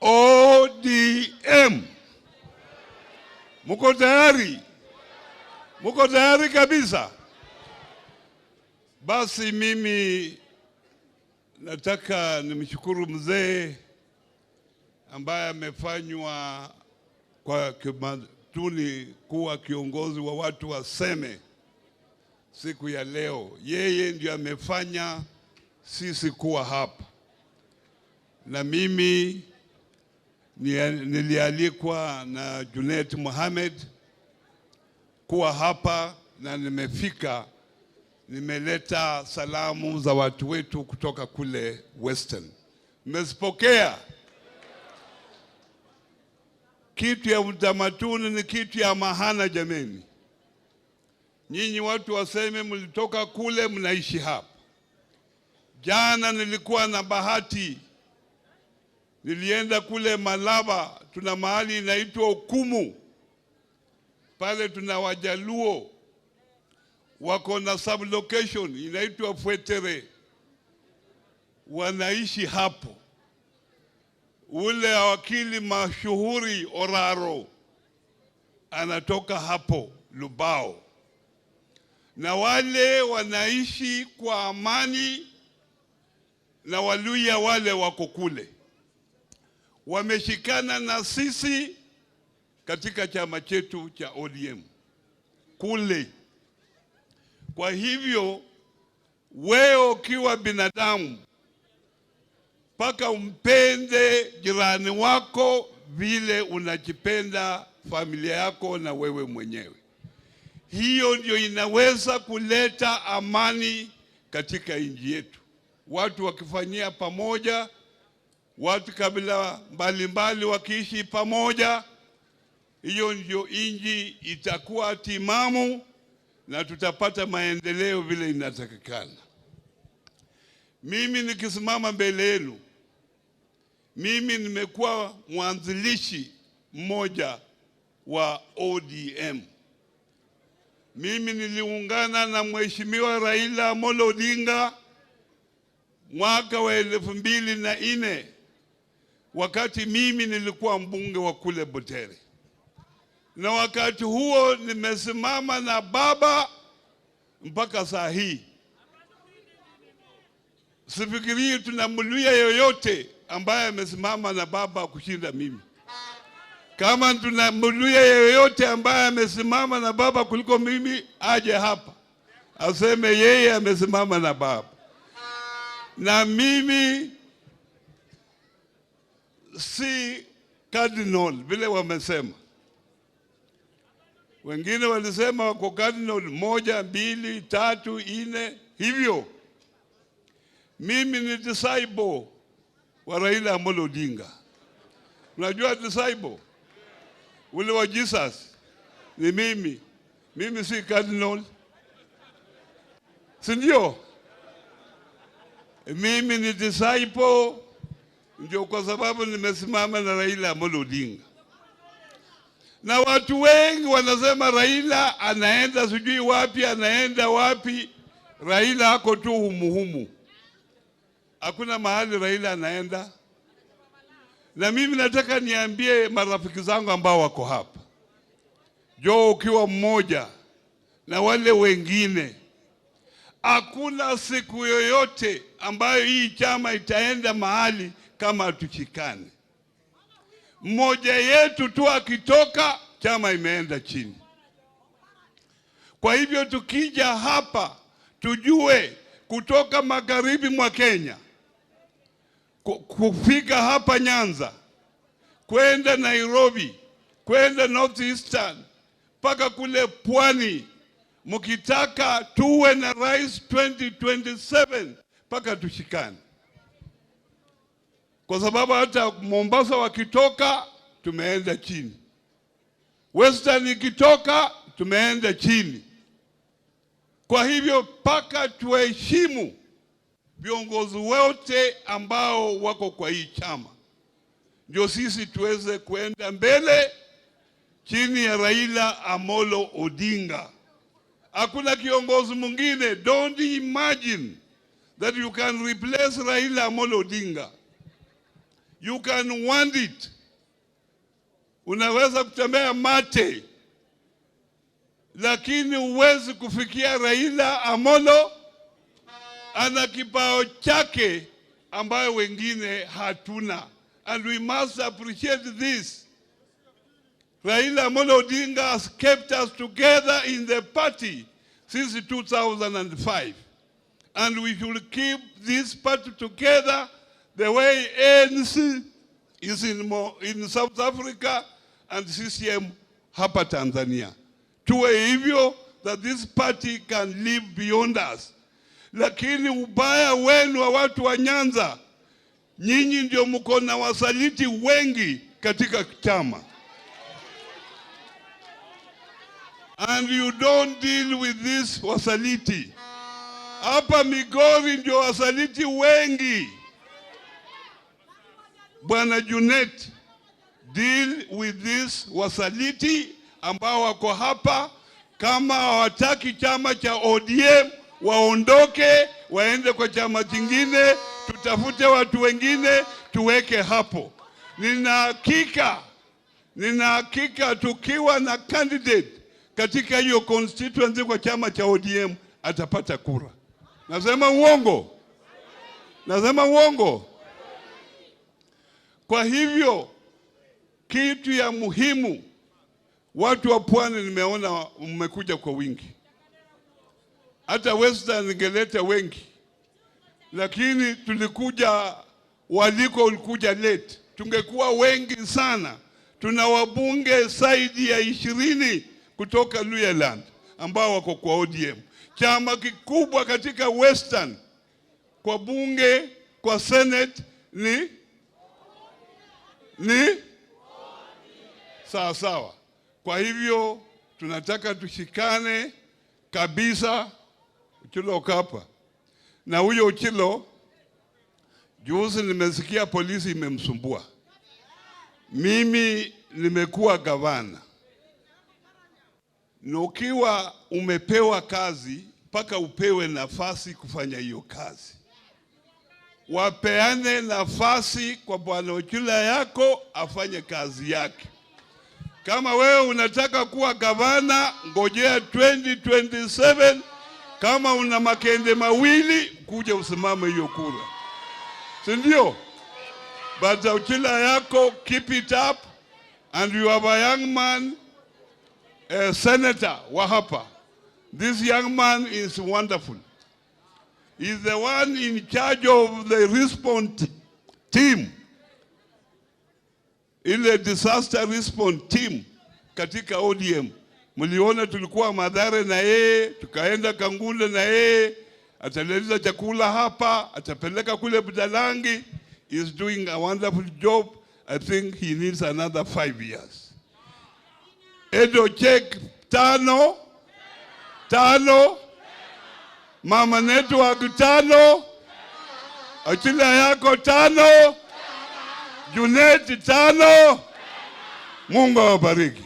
ODM. Muko tayari? Muko tayari kabisa? Basi mimi nataka nimshukuru mzee ambaye amefanywa kwa kitamaduni kuwa kiongozi wa watu wa Seme siku ya leo. Yeye ndio amefanya sisi kuwa hapa, na mimi nilialikwa na Junet Mohamed kuwa hapa na nimefika, nimeleta salamu za watu wetu kutoka kule Western. Mmezipokea? Kitu ya utamaduni ni kitu ya maana jameni. Nyinyi watu wa Seme mlitoka kule, mnaishi hapa. Jana nilikuwa na bahati, nilienda kule Malaba, tuna mahali inaitwa Okumu, pale tuna Wajaluo wako na sublocation inaitwa Fwetere, wanaishi hapo. Ule wakili mashuhuri Oraro anatoka hapo Lubao, na wale wanaishi kwa amani na Waluhya wale wako kule, wameshikana na sisi katika chama chetu cha ODM kule. Kwa hivyo wewe ukiwa binadamu mpaka umpende jirani wako vile unajipenda familia yako na wewe mwenyewe. Hiyo ndio inaweza kuleta amani katika nchi yetu. Watu wakifanyia pamoja, watu kabila mbalimbali wakiishi pamoja, hiyo ndio nchi itakuwa timamu na tutapata maendeleo vile inatakikana. Mimi nikisimama mbele yenu, mimi nimekuwa mwanzilishi mmoja wa ODM. Mimi niliungana na Mheshimiwa Raila Amolo Odinga mwaka wa 2004 wakati mimi nilikuwa mbunge wa kule Butere, na wakati huo nimesimama na baba mpaka saa hii. Sifikirii tuna Mluhya yoyote ambaye amesimama na baba kushinda mimi. Kama tuna Mluhya yoyote ambaye amesimama na baba kuliko mimi, aje hapa aseme yeye amesimama na baba. Na mimi si cardinal vile wamesema. Wengine walisema wako cardinal moja, mbili, tatu, nne hivyo. Mimi ni disciple wa Raila Amolo Odinga. Unajua disciple ule wa Jesus ni mimi. Mimi si cardinal, si ndio? Mimi ni disciple, ndio kwa sababu nimesimama na Raila Amolo Odinga. Na watu wengi wanasema Raila anaenda sijui wapi, anaenda wapi. Raila ako tu humuhumu, hakuna mahali Raila anaenda. Na mimi nataka niambie marafiki zangu ambao wako hapa, Joe ukiwa mmoja na wale wengine, hakuna siku yoyote ambayo hii chama itaenda mahali kama hatushikane. Mmoja yetu tu akitoka, chama imeenda chini. Kwa hivyo tukija hapa tujue kutoka magharibi mwa Kenya kufika hapa Nyanza, kwenda Nairobi, kwenda North Eastern mpaka kule pwani, mkitaka tuwe na rais 2027 mpaka tushikane, kwa sababu hata Mombasa wakitoka tumeenda chini, Western ikitoka tumeenda chini. Kwa hivyo mpaka tuheshimu viongozi wote ambao wako kwa hii chama, ndio sisi tuweze kuenda mbele chini ya Raila Amolo Odinga. Hakuna kiongozi mwingine. Don't imagine that you can replace Raila Amolo Odinga. You can want it. Unaweza kutembea mate, lakini huwezi kufikia Raila Amolo. Ana kipao chake ambayo wengine hatuna, and we must appreciate this. Raila Amolo Odinga has kept us together in the party since 2005, and we should keep this party together the way ANC is in South Africa and CCM hapa Tanzania. Tuwe hivyo that this party can live beyond us. Lakini ubaya wenu wa watu wa Nyanza, nyinyi ndio mko na wasaliti wengi katika chama. And you don't deal with this wasaliti. Hapa Migori ndio wasaliti wengi. Bwana Junet, deal with this wasaliti ambao wako hapa. Kama hawataki chama cha ODM waondoke, waende kwa chama kingine, tutafute watu wengine tuweke hapo. Nina hakika tukiwa na candidate katika hiyo constituency kwa chama cha ODM atapata kura. Nasema uongo? Nasema uongo? Kwa hivyo kitu ya muhimu, watu wa pwani, nimeona mmekuja kwa wingi, hata Western ningeleta wengi, lakini tulikuja waliko ulikuja late, tungekuwa wengi sana. Tuna wabunge zaidi ya 20 kutoka Luhyaland ambao wako kwa ODM, chama kikubwa katika Western kwa bunge, kwa Senate ni sawa sawa. Kwa hivyo tunataka tushikane kabisa. Uchilo Kapa na huyo Uchilo, juzi nimesikia polisi imemsumbua. Mimi nimekuwa gavana, na ukiwa umepewa kazi mpaka upewe nafasi kufanya hiyo kazi. Wapeane nafasi kwa bwana Uchila yako afanye kazi yake. Kama wewe unataka kuwa gavana, ngojea 2027. Kama una makende mawili, kuja usimame hiyo kura, si ndio? But Uchila yako, keep it up, and you have a young man, a senator wa hapa. This young man is wonderful. He's the one in charge of the response team, ile disaster response team katika ODM. Mliona tulikuwa Mathare na yeye, tukaenda Kangundo na yeye, ataleta chakula hapa, atapeleka kule Budalangi. He's doing a wonderful job. I think he needs another 5 years. Edo check tano tano, Mama Network tano, Achila yako tano, Junet tano. Mungu awabariki.